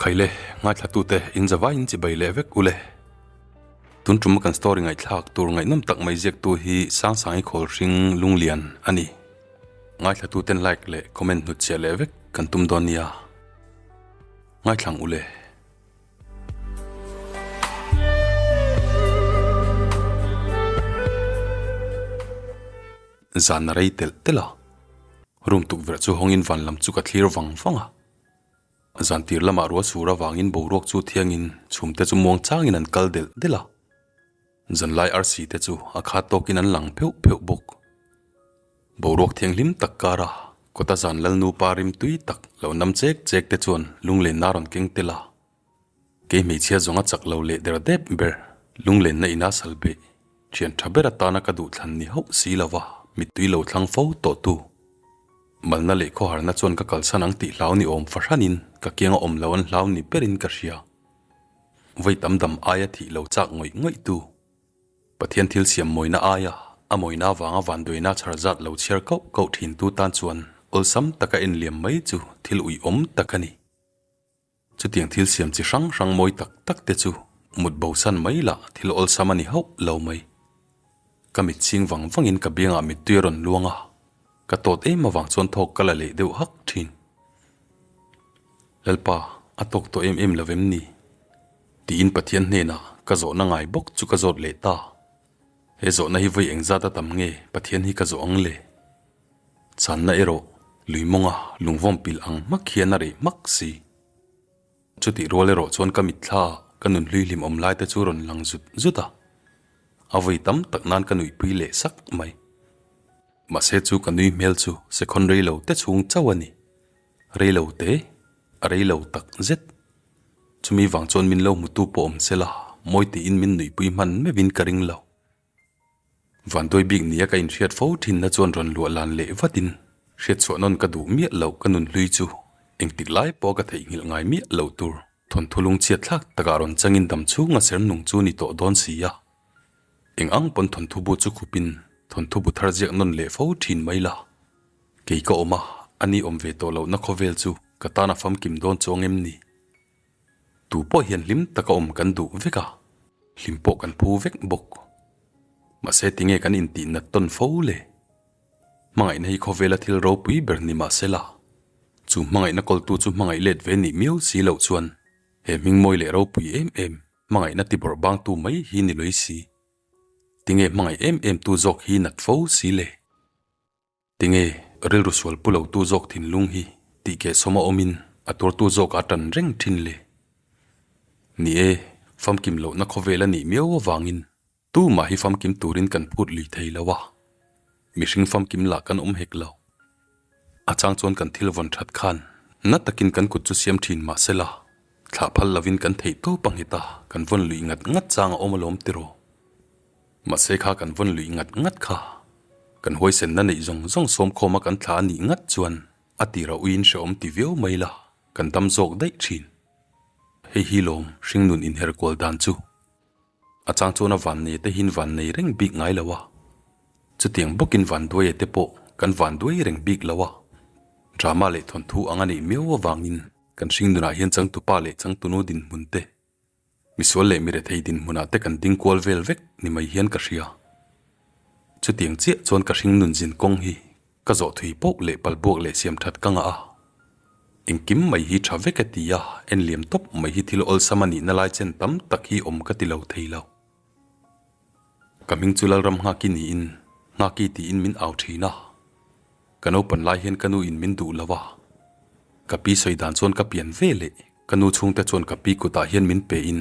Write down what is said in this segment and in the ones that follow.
Khaile, ngaithlatute in zavai in chibai leh vek ule. Tun tum kan story ngaihthlak tur ngaihnawm tak mai ziaktu hi Sangsangi Khawlhring Lunglian a ni. Ngaithlatuten like leh comment hnutchhiah leh vek kan tum dawn nia. Ngaithlang ule. Zan a rei telh telh a, room tukverh chu hawngin van lam chu ka thlir vang vang a. Zan tir lamah rual sur avangin boruak chu thiangin chhumte chu muang changin an kal delh delh a. Zanlai arsi te chu a khat tawkin an lang pheuh pheuh bawk. Boruak thianghlim tak kara kawta zan lalnupa rim tui tak lo nam chek chek te chuan lunglenna a rawn keng tel a. Kei hmeichhia zawng a chak lo leh der dep ber lunglenna ina sal beh thian tha ber atana ka duhthlan ni hauh si lova mittui lo thlang fo tawh tu. Malna leh khawharna chuan ka kalsan ang tih hlau ni awm fahranin ka kianga awm lo an hlau ni berin ka hria. Vawi tam dam aia thih lo chak ngawih ngawih tu. Pathian thil siam mawina aia a mawina avanga vanduaina chhar zat lo chhiar kauh kauh thin tu tan chuan awlsam taka enliam mai chu thil uiawm tak a ni. Chutiang thil siam chi hrang hrang mawi tak tak te chu mut bosan mai lah thil awlsam a ni hauh lo mai. Ka mit chhing vang vangin ka biangah mittui a rawn luang a, ka tawt em avang chuan thawk ka la leh deuh hak thin. Lalpa, a tawk tawh em em lo vem ni? Tiin Pathian hnenah ka zawhna ngai bawk chu ka zawt leh ta. He zawhna hi vawi engzat a tam nge Pathian hi ka zawh ang le? Channa erawh lui mawnga lungvawm pilh ang hmak hian a reh hmak si. Chutih rual erawh chuan ka mitthla ah ka nun hlui hlim awm lai te chu rawn lang zut zut a, a vawi tam tak nan ka nuihpui leh sak mai. Mahse chu ka nui hmel chu sekhawn rei lo te chhung chauh a ni. Rei lo te, a rei lo tak zet. Chumi vang chuan min lo hmutu pawh awm se la, mawi tiin min nuihpui hman meuhin ka ring lo. Vanduai bik nia ka inhriat fo thinna chuan rawn luah lan leh vatin hriatchhuah nawn ka duh miah loh ka nun hlui chu engtik lai pawh ka theihnghilh ngai miah loh tur thawnthu lungchhiat thlak takah rawn changin dam chhunga ser nung chu ni tawh dawn si a. Eng ang pawn thawnthu bu chu khupin thawnthu bu thar ziak nawn leh fo thin mai la. Kei ka awm a, ani awm ve tawh lohna khawvel chu ka tan a famkim dawn chuang em ni? Tu pawh hian hlim taka awm kan duh vek a, hlim pawh kan phu vek bawk. Mahse tinge kan intih nat tawn fo le? Hmangaihna hi khawvela thil ropui ber ni mahse la, chu hmangaihna kawltu chu hmangaih let ve nih miau si loh chuan he hming mawi leh ropui em em hmangaihna ti bawrh bangtu mai hi ni lawih si. Tinge hmangaih em em tu zawk hi nat fo si le? Tinge rilru sual pu lotu zawk thinlung hi tih keh sawma awmin a tuartu zawk a tan reng thin le? Ni e, famkim lohna khawvel a nih miau avangin tumah hi famkim turin kan phut lui thei lo a, mihring famkim lah kan awm hek lo. A chang chuan kan thil vawn that khan na takin kan kut chu siam thin mah sela, thlah phal lovin kan theih tawp a nghet a, kan vawn lui ngat ngat chang a awm alawm tiraw? Mahse kha kan vawn luih ngat ngat kha. Kan huaisenna neih zawng zawng sawmkhawma kan thla a nih ngat chuan a tira uiin hrehawm ti viau mai la, kan dam zawk daih thin. Hei hi lawm hringnun inher kual dan chu. A chang chuan a vannei te hian vannei reng bik ngai lo a. Chutiang bawkin vanduaia te pawh kan vanduai reng bik lo a. Drama leh thawnthu ang a neih miau avangin kan hringnunah hian changtupa leh changtunu dinhmun te Misual leh mirethei dinhmunah te kan ding kual vel vek ni mai hian ka hria. Chutiang chiah chuan ka hring nun zin kawng hi ka zawh thui poh leh palbuak leh siam that ka ngah a. Engkim mai hi tha vek e ti a, en liam tawp mai hi thil awlsam a nihna lai chen tam tak hi awm ka ti lo thei lo. Ka hming chu Lalram Nghaki niin Nghaki tiin min au thin a. Ka naupan lai hian ka nu in min duh lo a, ka pi sawi dan chuan ka pian ve leh ka nu chhungte chuan ka pi kutah hian min pe in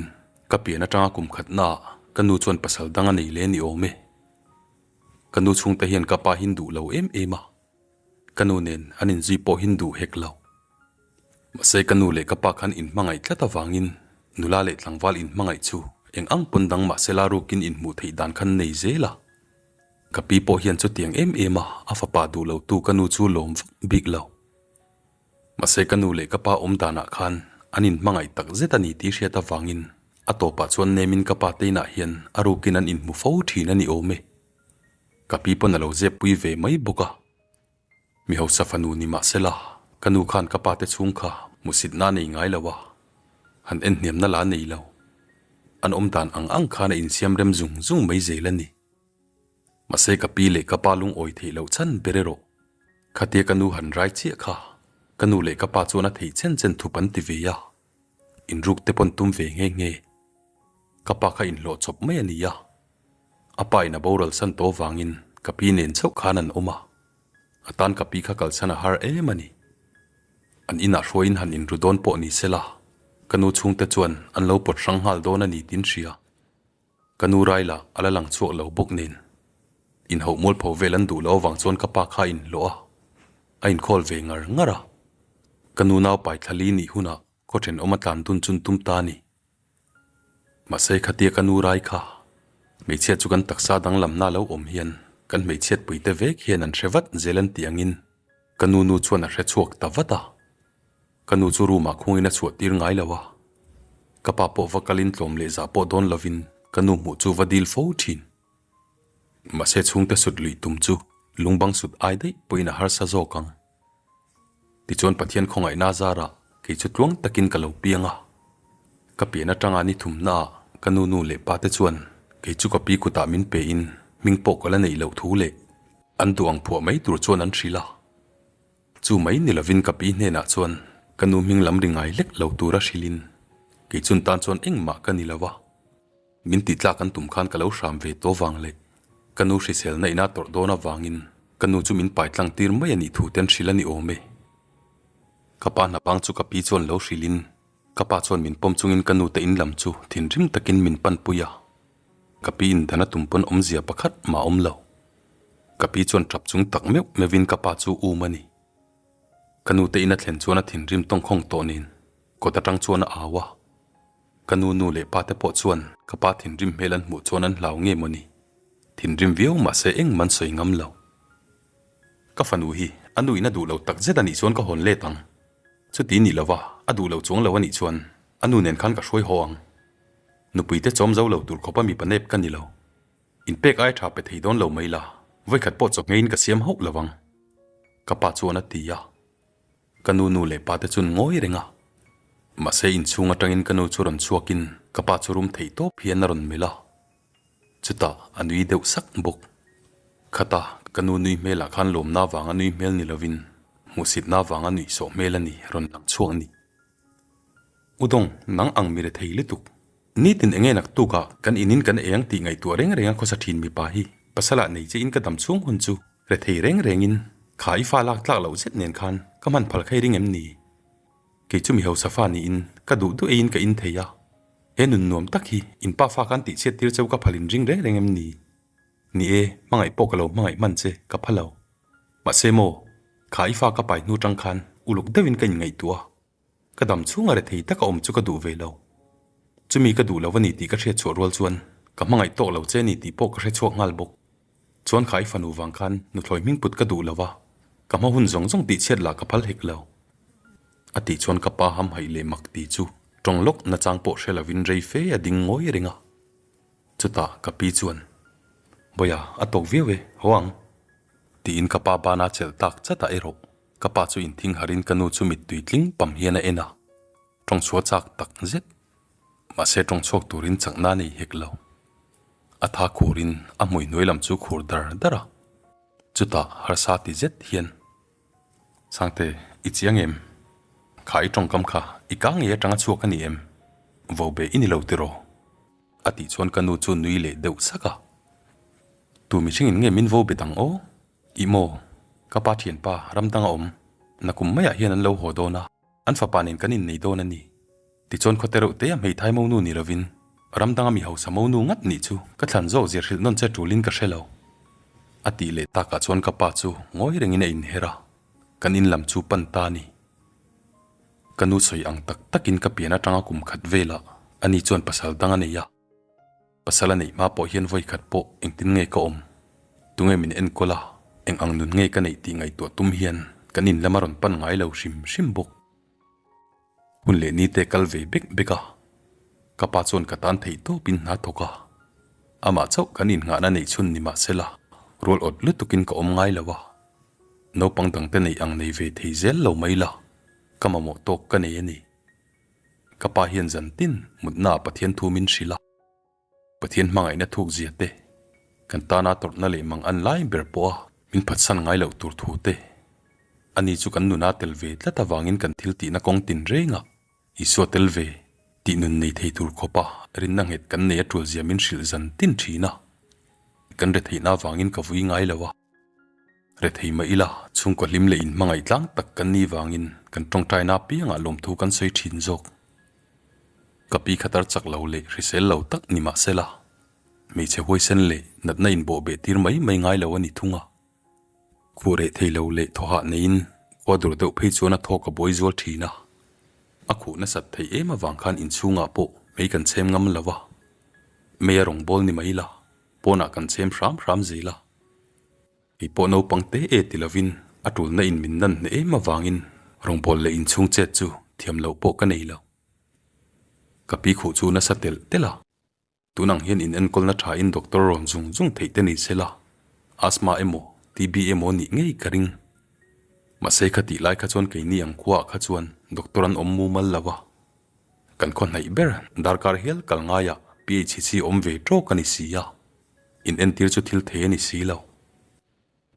ka pian atanga kum khatna ah ka nu chuan pasal dang a nei le ni awm e. Ka nu chhungte hian ka pa hin duh lo em em a, ka nu nen an inzui pawh hin duh hek lo. Mahse ka nu leh ka pa khan inhmangaih tlat avangin nula leh tlangval inhmangaih chu eng ang pawn dang mahse la rukin inhmuh theih dan khan nei zel a. Ka pi pawh hian chutiang em em a a fapa duh lo tu ka nu chu lawm vak bik lo. Mahse ka nu leh ka pa awm danah khan an inhmangaih tak zet a ni tih hriat avangin a tawpah chuan nemin ka pa te inah hian a rukin an inhmu fo thin a ni awm e. Ka pi pawn a lo zep pui ve mai bawk a. Mi hausa fanu ni mahsela ka nu khan ka pa te chhung kha hmusit na nei ngai lo a. Han en hniamna la nei lo. An awm dan ang ang khan a insiam rem zung zung mai zel a ni. Mahse ka pi leh ka pa lungawi theih loh chhan ber erawh. Khatia ka nu han rai chiah kha ka nu leh ka pa chuan a theih chen chen thup an ti ve a. Inruk te pawn tum ve nghe nghe. Ka pa kha inhlawh chawp mai a ni a. A pa in a boral san tawh vangin ka pi nen chauh khan an awm a. A tan ka pi kha kalsan a har em a ni. An inah hruaiin han inru dawn pawh ni sela, ka nu chhungte chuan an lo pawt hrang nghal dawn a ni tin hria. Ka nu rai lah a la lang chhuak lo bawk nen. Inhauh mualpho vel an duh loh avang chuan ka pa kha a inhlawh a, a inkhawl ve ngar ngar a. Ka nu nau paithlali nih hunah khaw thenawm a tlan dun chun tum ta a ni. Mahse khatia ka nu rai kha, hmeichhia chu kan taksa danglamna lo awm hian kan hmeichhiat puite vek hian an hre vat zel an tih angin ka nu nu chuan a hre chhuak ta vat a. Ka nu chu room ah khungin a chhuah tir ngai lo a, ka pa pawh va kalin tlawm leh zah pawh dawn lovin ka nu hmuh chu va dil fo thin. Mahse chhungte sut luih tum chu lungbang sut ai daih pawhin a harsa zawk ang. Tichuan Pathian khawngaihna zarah kei chu tluang takin ka lo piang a. Ka pian atanga ni thumnaah ka nu nu leh pate chuan kei chu ka pi kutah min pein hming pawh ka la neih loh thu leh an duh ang phuah mai tur chuan an hrilh a. Chu mai ni lovin ka pi hnenah chuan ka nu hming lam ri ngai lek lo tura hrilhin kei chun tan chuan engmah ka ni lo a. Min tih tlak an tum khan ka lo hram ve tawh vang leh ka nu hriselna ina tawrh dawn avangin ka nu chu min pai tlang tir mai a nih thu ten hrilh a ni awm e. Ka pa hnapang chu ka pi chuan lo hrilhin ka pa chuan min pawm chungin ka nu te in lam chu thinrim takin min panpui a. Ka pi in dan a tum pawn awmzia pakhat mah awm lo. Ka pi chuan tap chung tak meuh meuhin ka pa chu um a ni. Ka nu te in a thlen chuan a thinrim tawngkhawng tawh nen kawt atang chuan a au a. Ka nu nu leh pa te pawh chuan ka pa thinrim hmel an hmuh chuan an hlau nge maw ni? Thinrim viau mahse engmah an sawi ngam lo. Ka fanu hi a nu in a duh lo tak zet a nih chuan ka hawn let ang. Chuti nih lova a duh lo chuang lo a nih chuan a nu nen khan ka hruai haw ang. Nupui te chawm zo lo tur khawpa mipa nep ka ni lo. Inpek ai tha pe thei dawn lo mai la, vawikhat pawh chawhngeiin ka siam hauh lo ang. Ka pa chuan a ti a. Ka nu nu leh pa te chuan ngawi reng a. Mahse inchhung atangin ka nu chu rawn chhuakin ka pa chu rum theih tawp hian a rawn melh a. Chutah a nui deuh sak bawk. Khata ka nu nui hmelah khan lawmna vanga nui hmel ni lovin hmuhsitna vanga nuih sawh hmel a ni rawn lang chhuak ni. Udawng nang ang mi rethei lutuk. Nitin enge naktukah kan inin kan ei ang tih ngaihtuah reng renga khawsa thin mipa hi pasalah nei che in ka dam chhung hun chu Rethei reng rengin kha i fa lak tlak loh zet nen khan ka hman phal khai ring em ni? Kei chu mi hausa fa niin ka duh duh eiin ka in thei a, he nun nuam tak hi in pa fa khan tihchhiat tir cheu ka phal in ring reng reng em ni? Ni e, hmangaih pawh ka lo hmangaih hman che ka pha lo. Mahse maw, kha i fa ka pai hnu tang khan uluk deuhin ka inngaihtuah a. Ka dam chhunga rethei taka awm chu ka duh ve lo. Chumi ka duh lo a ni tih ka hriat chhuah rual chuan ka hmangaih tawk lo che a ni tih pawh ka hre chhuak nghal bawk. Chuan kha i fanu vang khan nuthlawi hming put ka duh lo va, ka hma hun zawng zawng tih chhiat lah ka phal hek lo. A tih chuan ka pa hamhaih leh mak ti chu tawng lawk nachang pawh hre lovin rei fe a ding ngawi reng a. Chutah ka pi chuan, Bawiha, a tawk viau e, haw ang. Tiin ka pa bana chelh tak chatah erawh Ka pa chu inthing harin ka nu chu mittui tling pam hian a en a, tawng chhuah chak tak zet. Mahse tawng chhuak turin chakna a nei hek lo. A tha khurin a hmui hnuai lam chu khur dar dar a, chutah harsa ti zet hian, Sangte, i chiang em? Kha i tawngkam kha i ka ngei atanga chhuak a ni em? Vo be i ni lo tiraw? A tih chuan ka nu chu nui leh deuh sak a. Tu mihringin nge min vo bet ang aw? Ih maw? Ka pa thianpa ram danga awm, nakum maiah hian an lo haw dawn a, an fapa nen kan innei dawn a ni. Tichuan khawte reuh te a hmeithai monu ni lovin ram danga mi hausa monu ngat nih chu ka thlan zawk zir hrilh nawn che tulin ka hre lo. A tih leh takah chuan ka pa chu ngawi rengin a inher a, kan in lam chu pan ta a ni. Ka nu sawi ang tak takin ka pian atanga kum khat velah ani chuan pasal dang a nei a. Pasal a neih hma pawh hian vawi khat pawh engtin nge ka awm? Tunge min enkawl a, eng ang nun nge ka neih tih ngaihtuah tum hian kan in lam a rawn pan ngai lo hrim hrim bawk. Hun leh ni te kal ve bek bek a, ka pa chuan ka tan theih tawpin hna thawk a, amah chauh kan innghahna neih chhun ni mahsela rual awt lutukin ka awm ngai lo a, naupang dangte neih ang nei ve thei zel lo mai la, ka mamawh tawk ka nei a ni. ka pa hian zantin mutnaah Pathian thu min hrilh a. Pathian hmangaihna thuk zia te, kan tana tawrhna leh mang an lai ber pawha min phatsan ngai loh tur thu te, ani chu kan nuna tel ve tlat avangin kan thil tihna kawng tin rengah Isua tel ve tih nun nei thei tur khawpa rinna nghet kan nei a tul zia min hrilh zan tin thin a. Kan retheihna avangin ka vui ngai lo a. Rethei mah ila, chhungkaw hlim leh inhmangaih tlang tak kan nih vangin kan tawngtaina apiangah lawmthu kan sawi thin zawk. Ka pi khatar chak lo leh hrisel lo tak ni mah sela, hmeichhe huaisen leh natna inbawh beh tir mai mai ngai lo a ni thung a. Khuh reh thei lo leh thawhah neiin khua dur deuh phei chuan a thawk a buai zual thin a. A khuh nasat theih em avang khan inchhungah pawh mei kan chhem ngam lo a. Mei a rawn bawl ni mai la, pawnah kan chhem hram hram zel a. Kei pawh naupang te e ti lovin a tulna in min nan hneh em avangin rawngbâwl leh inchhung chet chu thiam loh pawh ka nei lo. Ka pi khuh chu nasa telh telh a, tun ang hian in enkawlna tha in doctor rawn zung zung theih te ni sela, asthma emaw TB emaw nih ngei ka ring. Mahse kha tih lai kha chuan keini ang khuaah kha chuan doctor an awm mumal lo a, kan khaw hnaih ber darkar hial kal ngaiah PHC awm ve tawk a ni si a. In entir chu thil thei a ni si lo.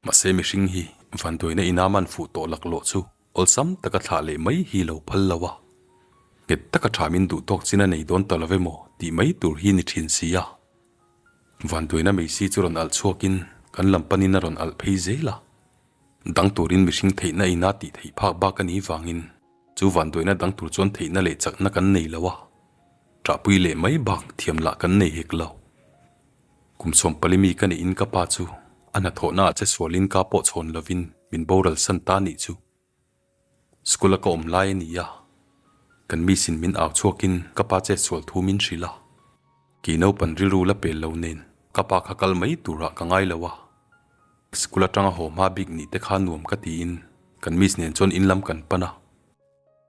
Mahse mihring hi vanduaina ina man fuh tawh laklawh chu awlsam taka thlah leh mai hi lo phal lo a. Nghet taka tha min duh tawk chin a nei dawn ta lo emaw tih mai tur hi ni thin si a. Vanduaina meisi chu rawn alh chhuakin kan lam panin a rawn alh phei zel a. Dang turin mihring theihna ina tih theih phak bak a nih vangin chu vanduaina dang tur chuan theihna leh chakna kan nei lo a. Ṭahpui leh mai bak thiam lah kan nei hek lo. Kum 14 mi ka nih in ka pa chu a hnathawhna ah che sualin ka pawh chhawn lovin min boral san ta nih chu. School a ka awm lai a ni a, kan miss in min au chhuakin ka pa chet sual thu min hrilh a. Kei naupan rilru la pel lo nen ka pa kha kal mai turah ka ngai lo a. School atanga haw hma bik nih te kha nuam ka tiin kan miss nen chuan in lam kan pan a.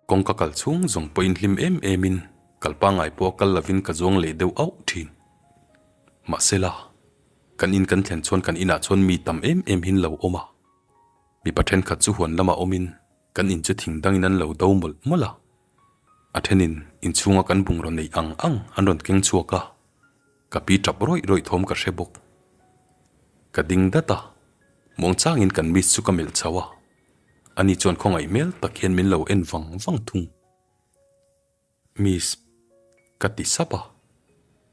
Kawngka kal chhung zawng pawhin hlim em emin kal pangngai pawh a kal lovin ka zuang leh deuh auh thin. Mahsela, kan in kan thlen chuan kan inah chuan mi tam em em hin lo awm a. Mipa thenkhat chu huan lamah awmin kan in chu thing dangin an lo do mawlh mawlh a. A thenin inchhunga kan bungraw neih ang ang an rawn keng chhuak a, ka pi tap rawih rawih thawm ka hre bawk. Ka ding dat a, muangchangin kan miss chu ka melh chho a. Ani chuan khawngaih hmel tak hian min lo en vang vang thung. Miss, ka ti sap a.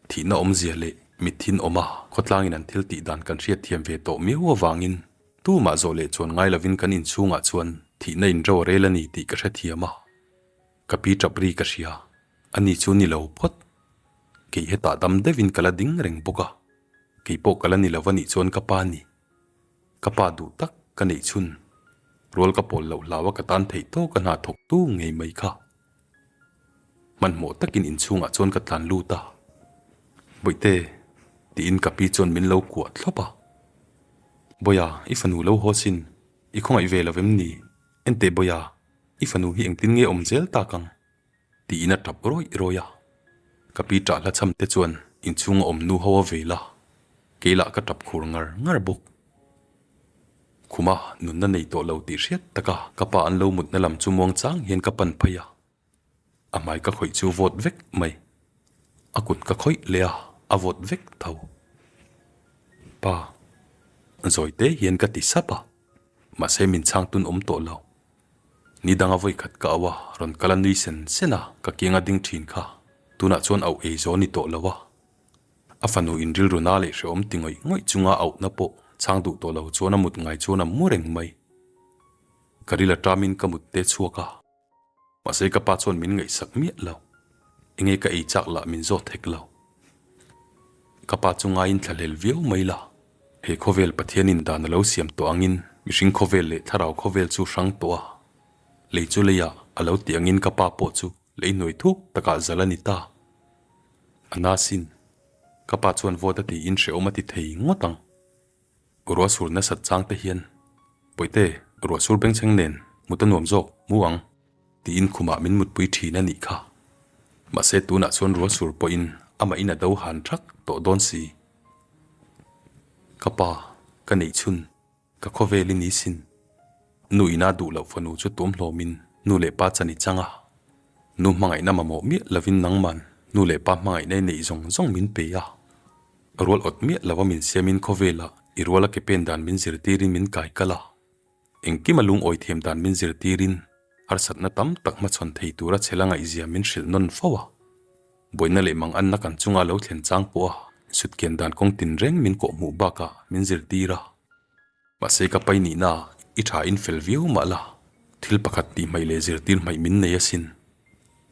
Thihna awmzia leh mitthin awma khawtlangin an thil tih dan kan hriat thiam ve tawh miau avangin tumah zawh leh chuan ngai lovin kan inchhungah chuan thihna inro a rel a ni tih ka hrethiam a. Ka pi tap ri ka hria, ani chu ni lo phawt. Kei hetah dam deuhin ka la ding reng bawk a, kei pawh ka la ni lo a nih chuan ka pa ni. Ka pa duh tak ka neih chhun, rual ka pawl loh hlau a ka tan theih tawk a hna thawk tu ngei mai kha. Hmanhmawh takin inchhungah chuan ka tlan lut a, Bawihte, tiin ka pi chuan min lo kuah thlawp a. Bawiha, i fanu lo haw sin, i khawngaih ve lo em ni? Enteh Bawiha, i fanu hi engtin nge awm zel tak ang? Tiin a tap rawih rawih a. Ka pi ṭah hla chham te chuan inchhung a awm nu ho a vel a, kei lah ka tap khur ngar ngar bawk. Khuma nunna nei tawh lo tih hriat taka ka pa an lo mutna lam chu muang chang hian ka pan phei a, a hmai ka khawih chu vawt vek mai. A kut ka khawih leh a, a vawt vek tho. Pa, zawi te hian ka ti sap a, mahse min chhang tun awm tawh lo. Ni danga vawi khat ka auh a, rawn kal a nui sen sen a, ka kiang a ding thin kha. Tunah chuan auh ei zo a ni tawh lo a. A fanu in rilru na leh hrehawm ti ngawih ngawih chunga auhna pawh chhang duh tawh lo chuan a mut ngai chuan a mu reng mai. Ka ril a tamin ka mut te chhuak a. Mahse ka pa chuan min ngaihsak miah lo. Enge ka ei chak lah min zawt hek lo. Ka pa chu ngaiin thlahlel viau mai la. He khawvel Pathianin dan a lo siam tawh angin mihring khawvel leh thlarau khawvel chu hrang tawh a. Lei chu leiah a lo tih angin ka pa pawh chu lei hnuai thuk takah zal a ni ta. A na sin. Ka pa chuan vawt a tiin hrehawm a ti thei ngawt ang. Ruah sur nasat chang te hian, Bawihte, ruah sur bengchheng nen mut a nuam zawk, mu ang, tiin khumah min mutpui thin a nih kha. Mahse tunah chuan ruah sur pawhin amah in a do han thak tawh dawn si. Ka pa, ka neih chhun, ka khawvel i ni sin. Nu ina duh loh fanu chu tuam hlawmin nu leh pa chan i chang a. Nu hmangaihna mamawh miah lovin nangman nu leh pa hmangaihna i neih zawng zawng min pe a. Rual awt miah lova min siamin khawvelah i ruala ke pen dan min zirtirin min kai kal a. Engkima lungawi thiam dan min zirtirin harsatna tam tak hmachhawn thei tura chhela ngaihzia min hrilh nawn fo a. Buaina leh manganna kan chunga lo thlen chang pawha sutkian dan kawng tinreng min kawhhmuh bakah min zirtir a. Mahse ka pai nihna i tha in fel viau mah la, thil pakhat tih hmaih leh zirtir hmaih min nei asin.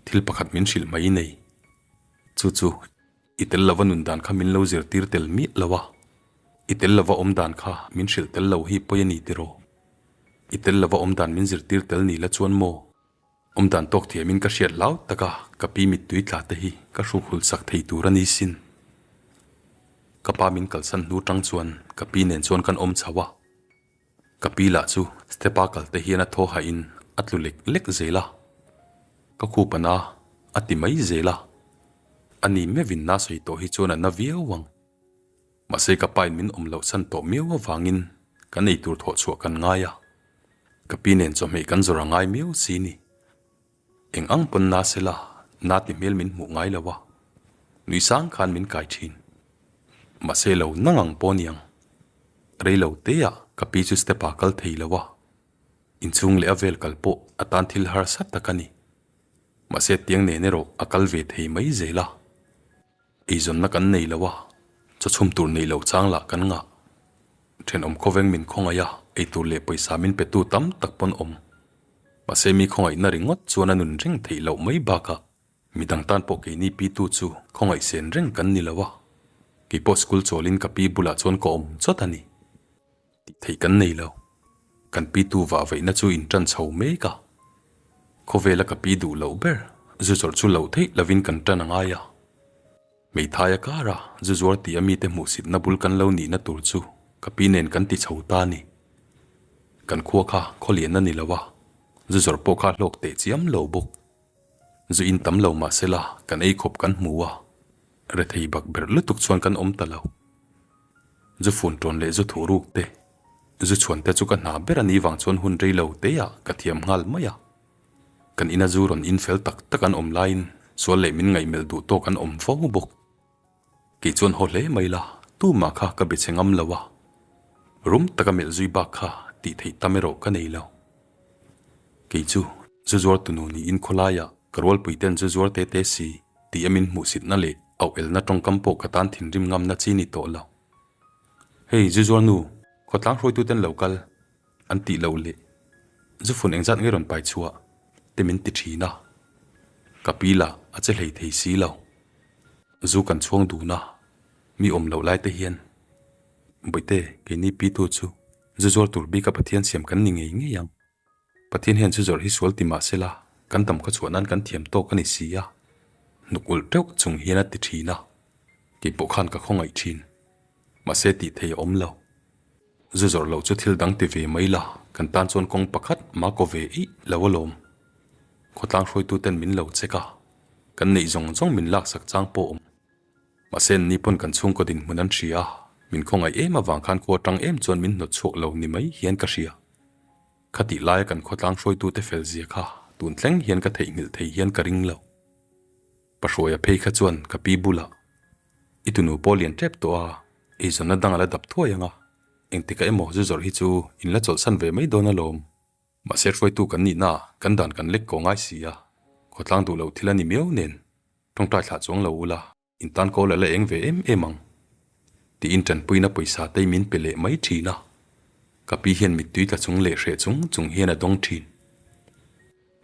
Thil pakhat min hrilh hmaih i nei. Chu chu i tel lova nun dan kha min lo zirtir tel miah lo a, i tel lova awm dan kha min hrilh tel lo hi pawi a ni tiraw? I tel lova awm dan min zirtir tel ni la chuan maw? Awm dan tawk thiamin ka hriat hlau taka ka pi mittui tla te hi ka hruk hul sak thei tur a ni sin. Ka pa min kalsan hnu tang chuan ka pi nen chuan kan awm chho a. Ka pi lah chu step a kal te hian a thaw hahin a tlu lek lek zel a. Ka khup a na a ti mai zel a. A ni meuhin na sawi tawh hi chuan a na viau ang. Mahse ka pain min awm loh chhan tawh miau avangin kan eitur thawh chhuah kan ngai a, ka pi nen chawhmeh kan zawrh a ngai miau si ni. Eng ang pawn na sela na ti hmel min hmuh ngai lo a, nui sang khan min kai thin. Mahse lo nang ang pawh niang. Rei lo te ah ka pi chu step ah kal thei lo a, inchhung leh a vel kal pawh a tan thil harsa tak a ni. Mahse tiang nen erawh a kal ve thei mai zel a. Eizawnna kan nei lo a, chawchhum tur neih loh chang lah kan ngah. Thenawm khawveng min khawngaih a, eitur leh pawisa min petu tam tak pawn awm. Mahse mi khawngaihna ringawt chuan a nun reng theih loh mai bakah midang tan pawh keini pitu chu khawngaih sen reng kan ni lo a, keipawh school chawlin ka pi bulah chuan ka awm chawt a ni. Tih theih kan nei lo. Kan pitu vah vaihna chu in tan chho mek a. Khawvela ka pi duh loh ber, zu zawrh chu loh theih lovin kan tan a ngai a. Hmeithai a kar a, zu zuar tih a mite hmuhsitna bul kan lo nihna tur chu ka pi nen kan ti chho ta a ni. Kan khua kha khawlian a ni lo a, zu zawrh pawh kha hlawk teh chiam lo bawk. Zu in tam lo mah sela kan ei khawp kan hmu a, rethei bak berh lutuk chuan kan awm ta lo. Zu fun tawn leh zu thuh ruk te, zu chhuan te chu ka hna ber a nih vang chuan hun rei lo te ah ka thiam nghal mai a. Kan ina zu rawn in fel tak tak an awm laiin sual leh min ngaihmelh duh tawk an awm fo bawk. Kei chuan haw hle mai la, tumah kha ka be che ngam lo a. Rum taka melh zui bak kha tih theih tam erawh ka nei lo. Kei chu zu zuar tunu niin khawlaiah ka rualpuiten zu zuar te te si tih a min hmuhsitna leh auh elna tawngkam pawh ka tan thinrim ngamna chi ni tawh lo. Hei zu zuar nu, khawtlang hruaituten lo kal an tih loh leh zu fun engzat nge rawn pai chhuah te min ti thin a, ka pi lah a che hlei thei si lo. Zu kan chhuang dun a, mi awm loh lai te hian Bawihte keini pitu chu zu zuar tur bika Pathian siam kan ni ngei ngei ang. Pathian hian zu zawrh hi sual ti mah sela kan tam khaw chhuah nan kan thiam tawk a ni si a, hnuk ulh teuh chung hian a ti thin a, keipawh khan ka khawngaih thin. Mahse tih thei a awm lo. Zu zawrh loh chu thil dang ti ve mai la, kan tan chuan kawng pakhat mah kaw ve eih lo alawm. Khawtlang hruaituten min lo check a, kan neih zawng zawng min laksak chang pawh awm. Mahse anni pawn kan chhungkaw dinhmun an hria a, min khawngaih em avang khan khua tang em chuan min hnawt chhuak lo ni mai hian ka hria. Khatih laia kan khawtlang hruaitute fel zia kha tun thleng hian ka theihnghilh thei hian ka ring lo. Pahruaia phei kha chuan ka pi bulah, I tunu pawh lian tep tawh a, eizawnna dang a la dap thuai ang a, engtikah emaw zu zawrh hi chu in la chawlhsan ve mai dawn alawm. Mahse hruaitu kan nihna kan dan kan lek kaw ngai si a, khawtlang duh loh thil a ni miau nen tawngtai thlah chuang lo ula in tan kawl a la eng ve em em ang tiin tanpuina pawisa te min pe leh mai thin a, ka pi hian mittui tla chung leh hreh chung chung hian a dawng thin.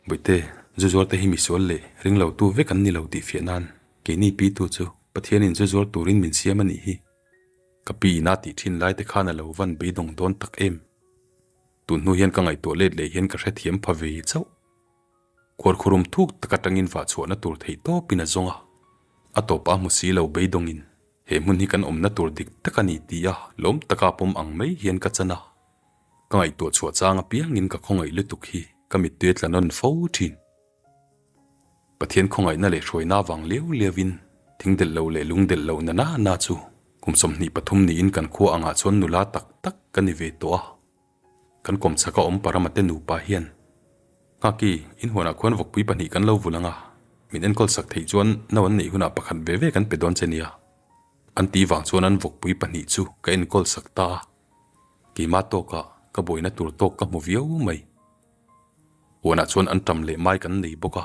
Bawihte, zu zuar te hi misual leh ring lo tu vek an ni lo tih fiah nan keini pi tu chu Pathianin zu zuar turin min siam a nih hi. Ka pi ina tih thin lai te khan a lo van beidawng dawn tak em. Tun hnu hian ka ngaihtuah let leh hian ka hrethiam pha ve chauh. Khuarkhurum thuk tak atangin vah chhuahna tur theih tawpin a zawng a, a tawpah a hmu si lo beidawngin he hmun hi kan awmna tur dik tak a ni tih a lawm taka pawm ang mai hian ka chan a. Ka ngaihtuah chhuah chang apiangin ka khawngaih lutuk hi ka mittui a tla nawn fo thin. Pathian khawngaihna leh hruaina avang liau liauin thing delh lo leh lung delh loh na na na chu kum 23 niin kan khua angah chuan nula tak tak ka ni ve tawh a. Kan kawmchhaka awm Paramate nupa hian, Nghaki, in huanah khuan vawkpui pahnih kan lo vul ang a. Min enkawl sak theih chuan no an neih hunah pakhat ve ve kan pe dawn che nia. An tih vang chuan an vawkpui pahnih chu ka enkawl sak ta a. Keimah tawkah ka buaina tur tawk ka hmu viau mai. Huanah chuan an tam leh mai kan nei bawk a,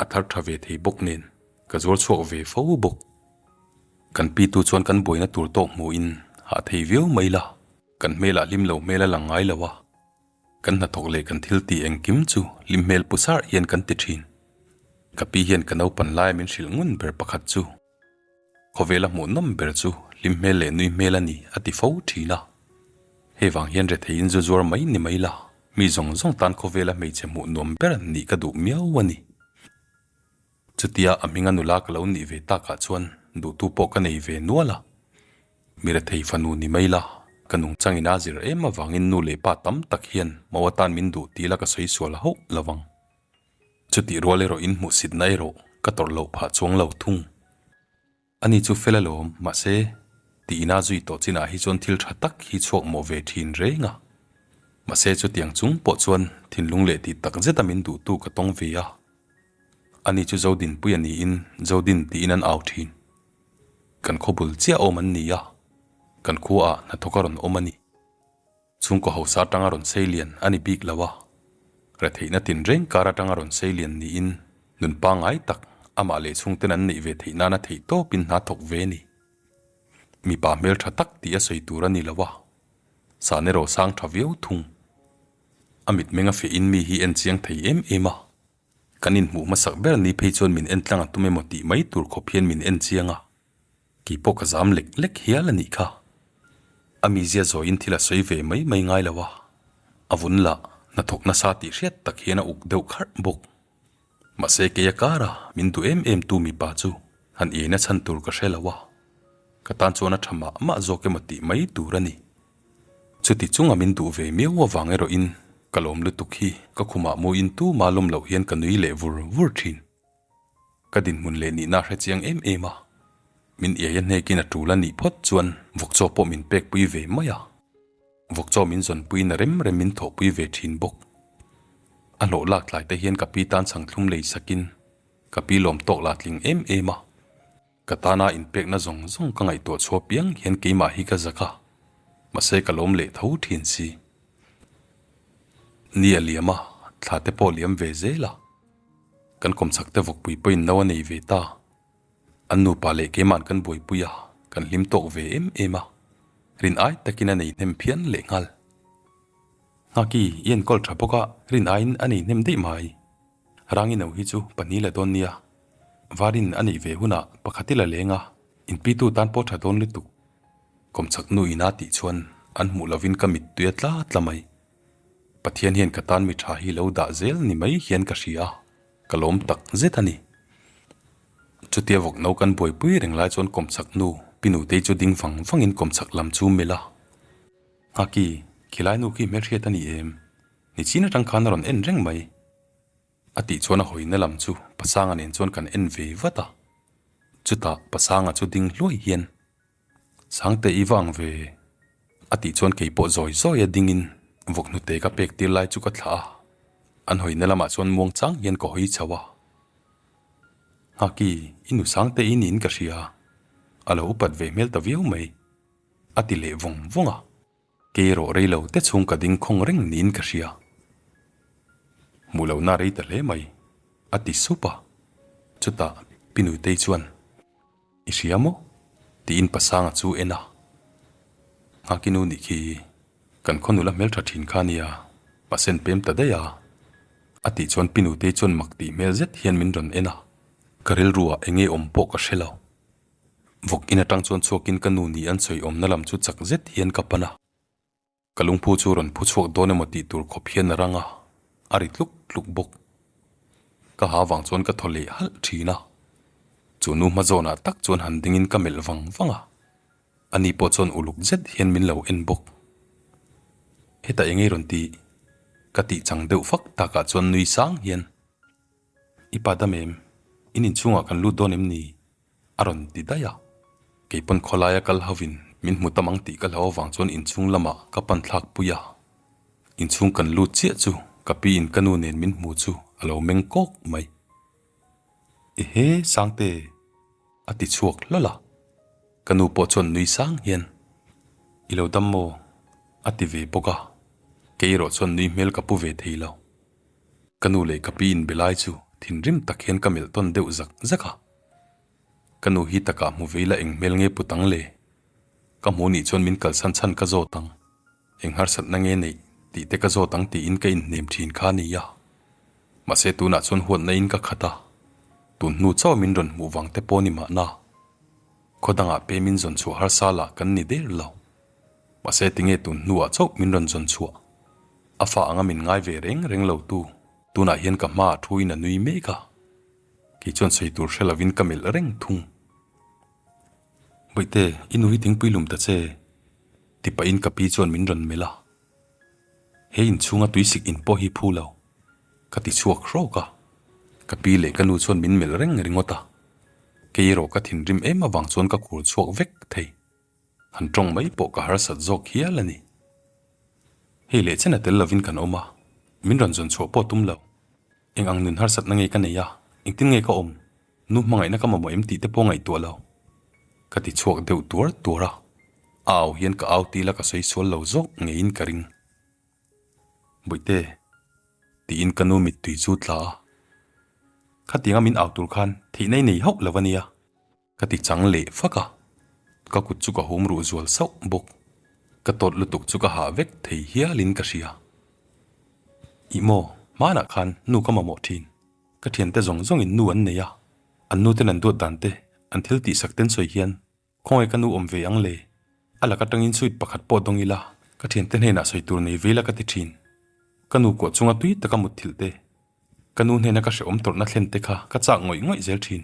a thar tha ve thei bawk nen ka zuar chhuak ve fo bawk. Kan pitu chuan kan buaina tur tawk hmuhin hah thei viau mai la, kan hmelah hlim lo hmel a lang ngai lo a. Kan hnathawk leh kan thil tih engkim chu hlim hmel pu sarh hian kan ti thin. Ka pi hian ka naupan laia min hrilh ngun ber pakhat chu Khawvela hmuhnawm ber chu hlim hmel leh nui hmel a ni a ti fo thin a. Hei vang hian retheiin zu zuar mai ni mai la, mi zawng zawng tan khawvela hmeichhe hmuh nuam ber nih ka duh miau a ni. Chutia a hminga nula ka lo nih ve takah chuan duhtu pawh ka nei ve nual a. Mi rethei fanu ni mai la, ka nungchangin a zir em avangin nu leh pa tam tak hian mo atan min duh tila ka sawi sual hauh lo vang. Chutih rual erawh in hmuhsitna erawh ka tawrh loh phah chuang lo thung. Ani chu fel alawm, mahse, tiin a zui tawh chinah hi chuan thil tha tak hi chhuak mawh ve thin reng a. Mahse chutiang chung pawh chuan thinlung leh tih tak zeta min duhtu ka tawng ve a. Ani chu Zodinpuia niin Zodin tiin an au thin. Kan khaw bul chiah awm an ni a, kan khuaah hnathawk a rawn awm a ni. Chhungkaw hausa atanga rawn sei lian a ni bik lo a, retheihna tinreng kar atanga rawn sei lian niin nun pangngai tak amah leh chhungten an neih ve theih nana theih tawpin hna thawk ve a ni. Mipa hmeltha tak tih a sawi tur a ni lo a, san erawh sang tha viau thung. A mitmeng a fiahin mi hi en chiang thei em em a, kan inhmuh hmasak ber ni phei chuan min en tlang a tum emaw tih mai tur khawp hian min en chiang a. Kei pawh ka zam lek lek hial a nih kha. A mizia zawiin thil a sawi ve mai mai ngai lo a, a vun lah hnathawk nasa tih hriat tak hian a uk deuh kharh bawk. Mahse kei a kara min duh em em tu mipa chu han iai na chhan tur ka hre lo a, ka tan chuan a tha mah mah zawk emaw tih mai tur a ni. Chuti chunga min duh ve miau avang erawhin ka lawm lutuk hi ka khumah muin tuma lawm loh hian ka nui leh vur vur thin. Ka dinhmun leh nihna a hre chiang em em a, min iai a hnekin a tul a nih phawt chuan vawkchaw pawh min pekpui ve mai a, vawkchaw min zawnpuiin a rem rem min thawhpui ve thin bawk. A hlawh lak tlai te hian ka pi tan chhangthlum lei sakin ka pi lawm tawk la tling em em a, ka tana inpekna zawng zawng ka ngaihtuah chhuah piang hian keimah hi ka zak a, mahse ka lawm leh tho thin si. Ni a liam a, thla te pawh liam ve zel a. Kan kawmchhak te vawkpui pawhin no a nei ve ta. An nupa leh keima'n kan buaipui a, kan hlim tawk ve em em a. Rin ai takin a nei hnem phian lehnghal. Nghaki, i enkawl tha bawk a, rin aiin a nei hnem daih mai. Rangi no hi chu pahnih la dawn nia. Varin a neih ve hunah pakhat i la leng a, inpitu tan pawh tha dawn lutuk. Kawmchhak nu ina tih chuan an hmuh lovin ka mittui a tla tla mai. Pathian hian ka tan mi tha hi lo dah zel ni mai hian ka hria a, ka lawm tak zet a ni. Chutia vawk no kan buaipui reng lai chuan kawmchhak nu Pi Nutei chu ding vang vangin kawmchhak lam chu melh a. Nghaki, khilai nu khi hmelhriat a ni em? Nichin atang khan a rawn en reng mai. A tih chuan a hawina lam chu Pasanga nen chuan kan en ve vat a. Chutah Pasanga chu ding hluai hian. Sangte i va ang ve a tih chuan kei pawh zawi zawi a dingin vawk hnute ka pek tir lai chu ka thlah a, an hawina lamah chuan muang chang hian ka hawi chho a. Nghaki, i nu Sangte i niin ka hria, a lo upat ve hmel ta viau mai a ti leh vawng vawng a. Kei erawh rei lo te chhung ka ding khawng reng niin ka hria. Hmuh lohna rei ta hle mai a ti sup a, chutah Pi Nuitei chuan. I hria maw? tiin Pasanga chu en a. Nghaki nu nih khi kan khaw nula hmeltha thin kha nia, pasen pem ta daih a. A tih chuan Pi Nutei chuan mak tih hmel zet hian min rawn en a, ka rilruah eng nge awm pawh ka hre lo. Vawk in atang chuan chhuakin ka nu nih an sawi awmna lam chu chak zet hian ka pan a. Ka lungphu chu rawn phu chhuak dawn emaw tih tur khawp hian a rang a, a ri tluk tluk bawk. Ka ha vang chuan ka thaw leh halh thin a. Chu nu hma zawnah tak chuan han dingin ka melh vang vang a. Ani pawh chuan uluk zet hian min lo en bawk. Hetah eng ei rawn tih? Ka tih chang deuh fak takah chuan nui sang hian, I pa dam em? In inchhungah kan lut dawn em ni? A rawn ti daih a, kei pawn khawlaia kal hovin min hmu tam ang tih ka hlau avang chuan inchhung lamah ka pan thlak pui a. Inchhung kan lut chiah chu ka pi in ka nu nen min hmu chu a lo meng kawk mai. Ehe, Sangte! a ti chhuak hlawl a. Ka nu pawh chuan nui sang hian, I lo dam maw? a ti ve bawk a. Kei erawh chuan nui hmel ka pu ve thei lo. Ka nu leh ka pi inbe lai chu thinrim tak hian ka melh tawn deuh zak zak a. Ka nu hi takah hmu ve ila eng hmel nge put ang le? Ka hmu nih chuan min kalsan chhan ka zawt ang. Eng harsatna nge neih tih te ka zawt ang tiin ka inhnem thin kha a ni a. Mahse tunah chuan huatna in ka khat a, tun hnu chauh min rawn hmuh vang te pawh ni mahna. Khaw dangah pe min zawn chhuah harsa lah kan ni der lo. Mahse tinge tun hnuah chauh min rawn zawn chhuah? A fa anga min ngai ve reng reng lo tu, tunah hian ka hmaah thu in a nui mek a. Kei chuan sawi tur hre lovin ka melh reng thung. Bawihte, i nu hi thingpui lum ta che, ti pahin ka pi chuan min rawn melh a. He inchhunga tuisik in pawh hi phu lo, ka ti chhuak hrawk a. Ka pi leh ka nu chuan min melh reng ringawt a. Kei erawh ka thinrim em avang chuan ka khur chhuak vek thei. Han tawng mai pawh ka harsat zawk hial a ni. Hei leh chen a tel lovin kan awm a, min rawn zawn chhuah pawh tum lo. Eng ang nun harsatna nge ka nei a, engtin nge ka awm? Nu hmangaihna ka mamawh em tih te pawh ngaihtuah lo. Ka ti chhuak deuh tuar tuar a, a au hian ka au tila ka sawi sual lo zawk ngeiin ka ring. Bawihte, tiin ka nu mittui chu tla a. Khatianga min au tur khan theihna i nei hauh lo a nia. Ka ti chang leh fak a, ka kut chu ka hum ruh zual sauh bawk. Ka tawt lutuk chu ka hah vek thei hialin ka hria. Ih maw, hmanah khan nu ka mamawh thin. Ka thiante zawng zawngin nu an nei a, an nuten an duat dan te, an thil tihsak ten sawi hian khawngaih ka nu awm ve ang le? A lak atangin suit pakhat pawh dawng ila, ka thiante hnenah sawi tur nei ve ila ka ti thin. Ka nu kuah chunga tui taka mutthilh te, Ka nu hnena ka hrehawm tawrhna thlen te kha ka chak ngawih ngawih zel thin.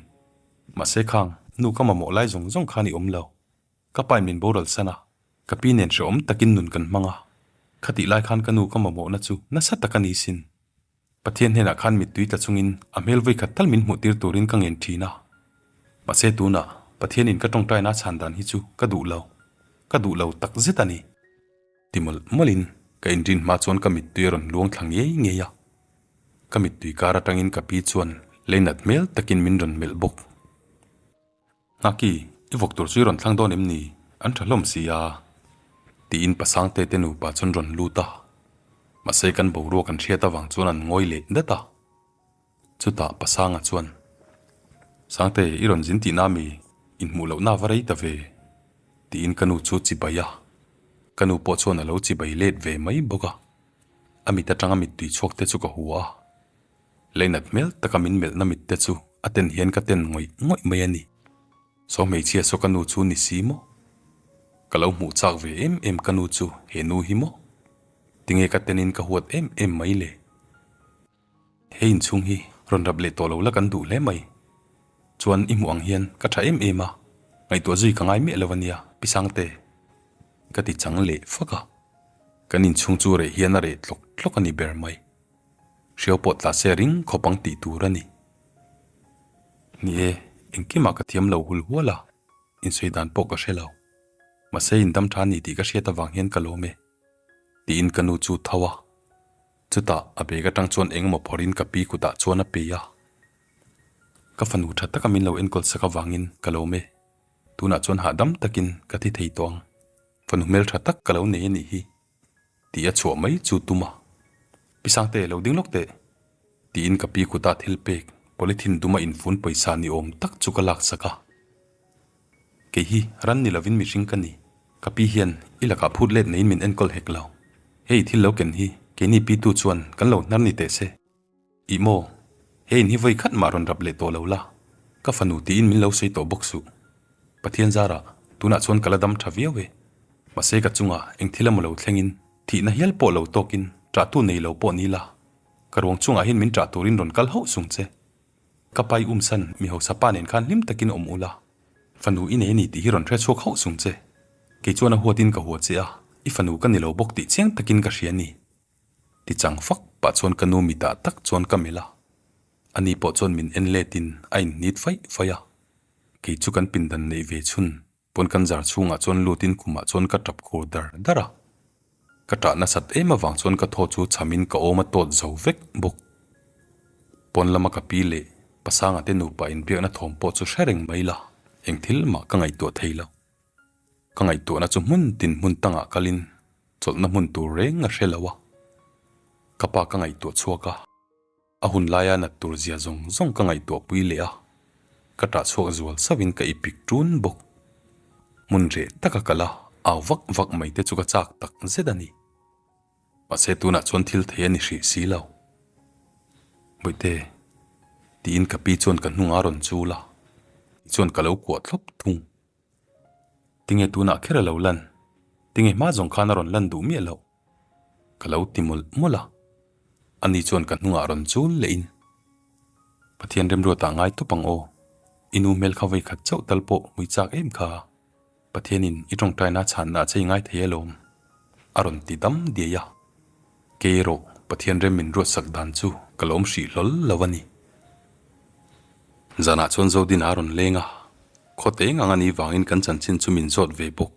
Mahse khang, nu ka mamawh lai zawng zawng khan i awm lo. Ka pain min boral san a, ka pi nen hrehawm takin nun kan hmang a. Khatih lai khan ka nu ka mamawhna chu nasa tak a ni sin. Pathian hnenah khan mittui tla chungin a hmel vawikhat tal min hmuh tir turin ka ngen thin a. Mahse tunah Pathianin ka tawngtaina a chhan dan hi chu ka duh lo. Ka duh lo takzet a ni. Ti mawlh mawlhin ka inrin hma chuan ka mittui a rawn luang thla ngei ngei a. Ka mittui kar atangin ka pi chuan leinat hmel takin min rawn melh bawk. Nghaki, i vawk tur chu i rawn thlang dawn em ni? An tha hlawm si a. Tiin Pasangte te nupa chuan rawn lut a. Mahse kan boruak an hriat avang chuan an ngawi leh dat a. Chutah Pasanga chuan, Sangte, i rawn zin tihna mi? Inhmuh lohna va rei ta ve, tiin ka nu chu chibai a. Ka nu pawh chuan a lo chibai let ve mai bawk a. A mit atanga mittui chhuak te chu ka hua a. Leinat hmel taka min melhna mit te chu a ten hian ka ten ngawih ngawih mai a ni. Saw hmeichhia saw ka nu chu ni si maw? Ka lo hmuh chak ve em em ka nu chu he nu hi maw? Tinge ka tenin ka huat em em mai le? He inchhung hi rawn rap leh tawh lo la kan duh hle mai. Chuan i hmuh ang hian ka tha em em a, ngaihtuah zui ka ngai miah lo a nia, Pi Sangte. Ka ti chang leh fak a. Kan inchhung chu reh hian a reh tlawk tlawk a ni ber mai. Hriau pawh tla se ring khawp ang tih tur a ni. Ni e, engkimah ka thiam lo hul hual a, insawi dan pawh ka hre lo. Mahse indam tha a ni tih ka hriat avang hian ka lawm e. Tiin ka nu chu tho a. Chutah a bag atang chuan engemaw phawrhin ka pi kutah chuan a pe a. Ka fanu tha taka min lo enkawl sak avangin ka lawm e. Tunah chuan hahdam takin ka thi thei tawh ang. Fanu hmel tha tak ka lo nei a nih hi. Tih a chhuah mai chu tum a. Pi Sangte lo ding lawk teh. Tiin ka pi kutah thil pek polythene duma infun pawisa ni awm tak chu ka laksak a. Kei hi ran ni lovin mihring ka ni. Ka pi hian i lakah phut let neiin min enkawl hek lo. Hei thil lo ken hi keini pitu chuan kan lo hnar ni teh se. Ih maw, he in hi vawi khat mah rawn rap leh tawh lo la, ka fanu tiin min lo sawi tawh bawk suh. Pathian zarah tunah chuan ka la dam tha viau e. Mahse ka chungah eng thil emaw lo thlengin thihna hial pawh lo tawkin ṭahtu nei lo pawh ni la, ka ruang chungah hian min ṭah turin rawn kal hauh sung che. Ka pai umsan mi hausa pa nen khan hlim takin awm ula, fanu i nei a ni tih hi rawn hre chhuak hauh sung che. Kei chuan a huatin ka hua che a, i fanu ka ni lo bawk tih chiang takin ka hria a ni. Ti chang fak pah chuan ka nu mitah tak chuan ka melh a. Ani pawh chuan min en letin a inhnit faih faih a. Kei chu kan pindan neih ve chhun Pawn kan zar chhungah chuan lutin khumah chuan ka tap khur dar dar a. Ka tah nasat em avang chuan ka thaw chu chhamin ka awm a tawt zo vek bawk. Pawn lama ka pi leh. Pasanga te nupa inbiakna thawm pawh chu hre reng mai la, eng thil mah ka ngaihtuah thei lo. Ka ngaihtuahna chu hmun tin hmun tangah kalin chawlhna hmun tur reng a hre lo a. Ka pa ka ngaihtuah chhuak a, a hun laia nat tur zia zawng zawng ka ngaihtuah pui leh a, ka ṭah chhuak zual sauhin ka ipik ṭun bawk. Hmun reh taka kal a, au vak vak mai te chu ka chak tak zet a ni. Mahse tunah chuan thil thei a ni hrih si lo. Bawihte, tiin ka pi chuan ka hnungah a rawn chul a, tichuan ka lo kuah thlawp thung. Tinge tunah kher a lo lan? Tinge hma zawng khan a rawn lan duh miah loh? Ka lo ti mawlh mawlh a. Ani chuan ka hnungah rawn chul lehin, Pathian remruatah ngai tawp ang aw. I nu hmel kha vawikhat chauh tal pawh hmui chak em kha. Pathianin i tawngtaina chhanna a chei ngai thei alawm, a rawn ti dam diai a. Kei erawh Pathian rem min ruatsak dan chu ka lawm hrih hlawl lo a ni. Zanah chuan Zodina a rawn leng a, khaw teng ang a nih vangin kan chanchin chu min zawt ve bawk.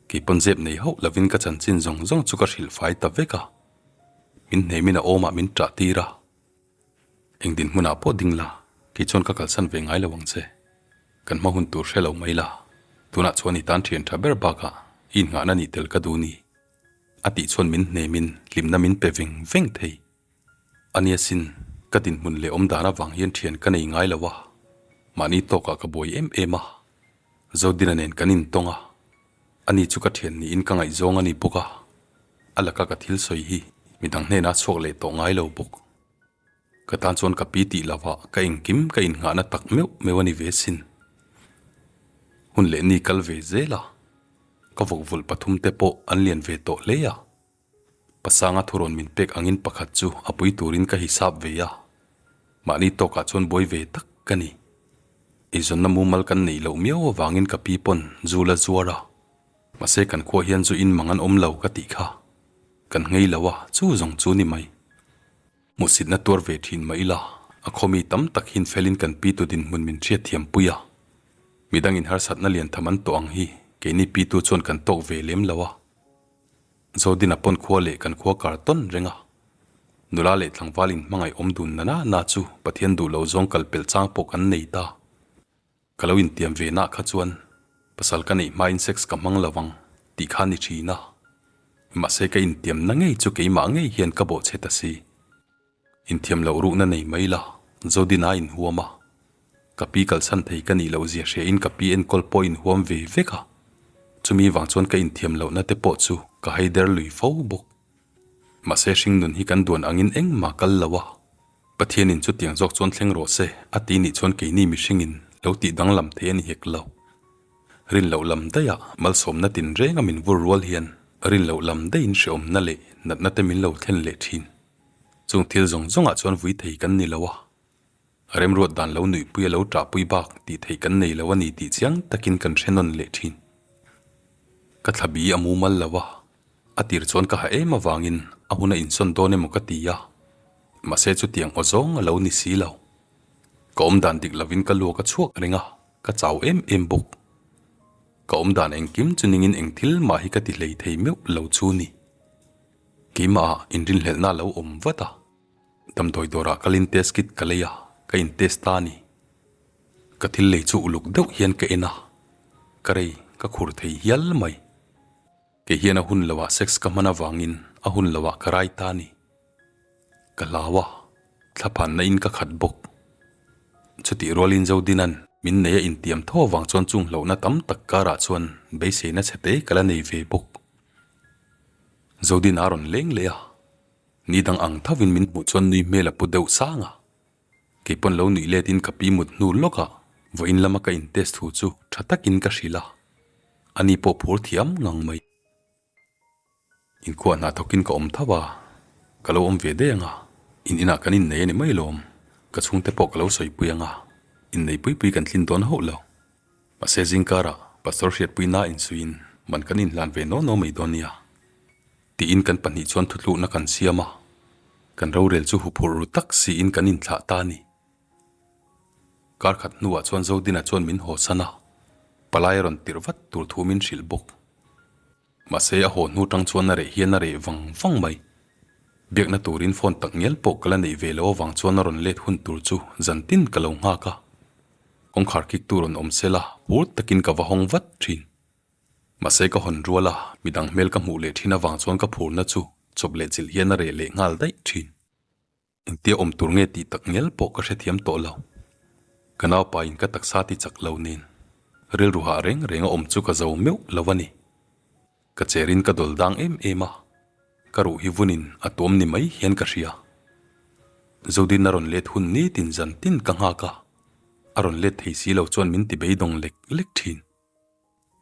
Kei pawn zep nei hauh lovin ka chanchin zawng zawng chu ka hrilh fai ta vek a. Min hnemin a awmah min ṭah tir a. Eng dinhmunah pawh ding la, kei chuan ka kalsan ve ngai lo ang che. Kan hma hun tur hre lo mai la, tunah chuan i tan ṭhian ṭha ber bakah i innghahna nih tel ka duh ni. A tih chuan min hnemin hlimna min pe veng veng thei. A nia sin, ka dinhmun leh awmdan avang hian ṭhian ka nei ngai lo a, mahni tawkah ka buai em em a. Zodina nen kan intawng a, ani chu ka ṭhian niin ka ngaihzawng a ni bawk a, a laka ka thil sawi hi midang hnenah chhuak leh tawh ngai lo bawk. Ka tan chuan ka pi tih lovah ka engkim ka innghahna tak meuh meuh a ni ve sin. Hun leh ni kal ve zel a, ka vawkvulh pathumte pawh an lian ve tawh hle a. Pasanga thurawn min pek angin pakhat chu a pui turin ka hisap ve a, mahni tawkah chuan buai ve tak ka ni. Eizawnna mumal kan neih loh miau avangin ka pi pawn zu la zuar a, mahse kan khua hian zu in mang an awm lo ka tih kha kan nghei lo a, chu zawng chu ni mai. Hmuhsitna tuar ve thin mah ila, a khawmi tam tak hin felin kan pitu dinhmun min hriatthiam pui a. Midangin harsatna lian tham an tawh ang hi keini pitu chuan kan tawk ve lem lo a. Zodina pawn khua leh kan khua kar tawn reng a. Nula leh tlangval in hmangaih awm dun na na na chu Pathian duh lo zawng kal pelh chang pawh kan nei ta. Ka lo intiam ve nah kha chuan pasal ka neih hmain sex ka hmang lo ang tih kha ni thin a. Mahse ka intiam na ngei chu keimah ngei hian ka bawhchhe ta si. Inthiam loh ruhna nei mai la, Zodina inhuam a. Ka pi kalsan thei ka nih loh zia hria in ka pi enkawl pawh inhuam ve vek a. Chumi vang chuan ka inthiam lohna te pawh chu ka haider lui fo bawk. Mahse hringnun hi kan duan angin engmah kal lo a. Pathianin chutiang zawk chuan thleng rawh se a ti nih chuan keini mihringin lo tih danglam thei a ni hek lo. Rin loh lam daihah malsawmna tinrenga min vur rual hian rin loh lam daihin hreawmna leh natna te min lo thlen leh thin. Chung thil zawng zawngah chuan vui thei kan ni lo a, remruat dan lo nuihpui a lo ṭahpui bak tih theih kan nei lo a ni tih chiang takin kan hre nawn leh ṭhin. Ka thlabi a mumal lo a, a tir chuan ka ha em avangin a hun a insawn dawn emaw ka ti a, mahse chutiang aw zawng a lo ni si lo. Ka awmdan dik lovin ka luak a chhuak reng a, ka chau em em bawk. Ka awmdan engkim chu ningin eng thil mah hi ka ti hlei thei meuh lo chu ni. Keimahah inrinhlelhna a lo awm vat a, damdawi dawrah kalin test kit ka lei a, ka in test ta a ni. Ka thil lei chu uluk deuh hian ka en a, ka rei ka khur thei hial mai. Kei hian a hun loah sex ka hman avangin a hun loah ka rai ta a ni. Ka hlau a, thlaphanna in ka khat bawk. Chutih rualin Zodinan min nei a intiam tho avang chuan chung hlauhna tam tak karah chuan beiseina chhe te ka la nei ve bawk. Zodin a rawn leng leh a, ni dang ang thovin min hmuh chuan nui hmel a pu deuh sang a. Kei pawn lo nuih letin ka pi mut hnu lawkah vawiin lama ka in test thu chu tha takin ka hrilh a, ani pawh phur thiam ngang mai. Inkhuah hna thawkin ka awm tho a, ka lo awm ve daih ang a, in inah kan innei a ni mai lawm, ka chhungte pawh ka lo sawipui ang a, innei pui pui kan tlin dawn hauh lo. Mahse zingkarah Pastor Hriatpuina insuiin man kan inhlan ve naw naw mai dawn nia tiin kan pahnih chuan thutlukna kan siam a, kan rorel chu huphurh ru tak siin kan inthlah ta a ni. Kar khat hnuah chuan Zodina chuan min hawsan a, palai a rawn tirh vat tur thu min hrilh bawk. Mahse a haw hnu tang chuan a reh hian a reh vang vang mai. Biakna turin phone tak ngial pawh ka la neih ve lo avang chuan a rawn let hun tur chu zan tin ka lo nghak a. Kawngkhar kik tur rawn awm sela phur takin ka va hawng vat thin. Mahse ka hawn rual a, midang hmel ka hmuh leh thin avang chuan ka phurna chu chawp leh chilh hian a reh leh nghal daih thin. Engtia awm tur nge tih tak ngial pawh ka hrethiam tawh lo. Ka naupa in ka taksa ti chak lo nen rilru hah reng reng a awm chu ka zo meuh lo a ni. Ka cher in ka dawl dang em em a, ka ruh hi vun in a tuam ni mai hian ka hria. Zodin a rawn let hun nitin zan tin ka nghak a, a rawn let thei si lo chuan min ti beidawng lek lek thin.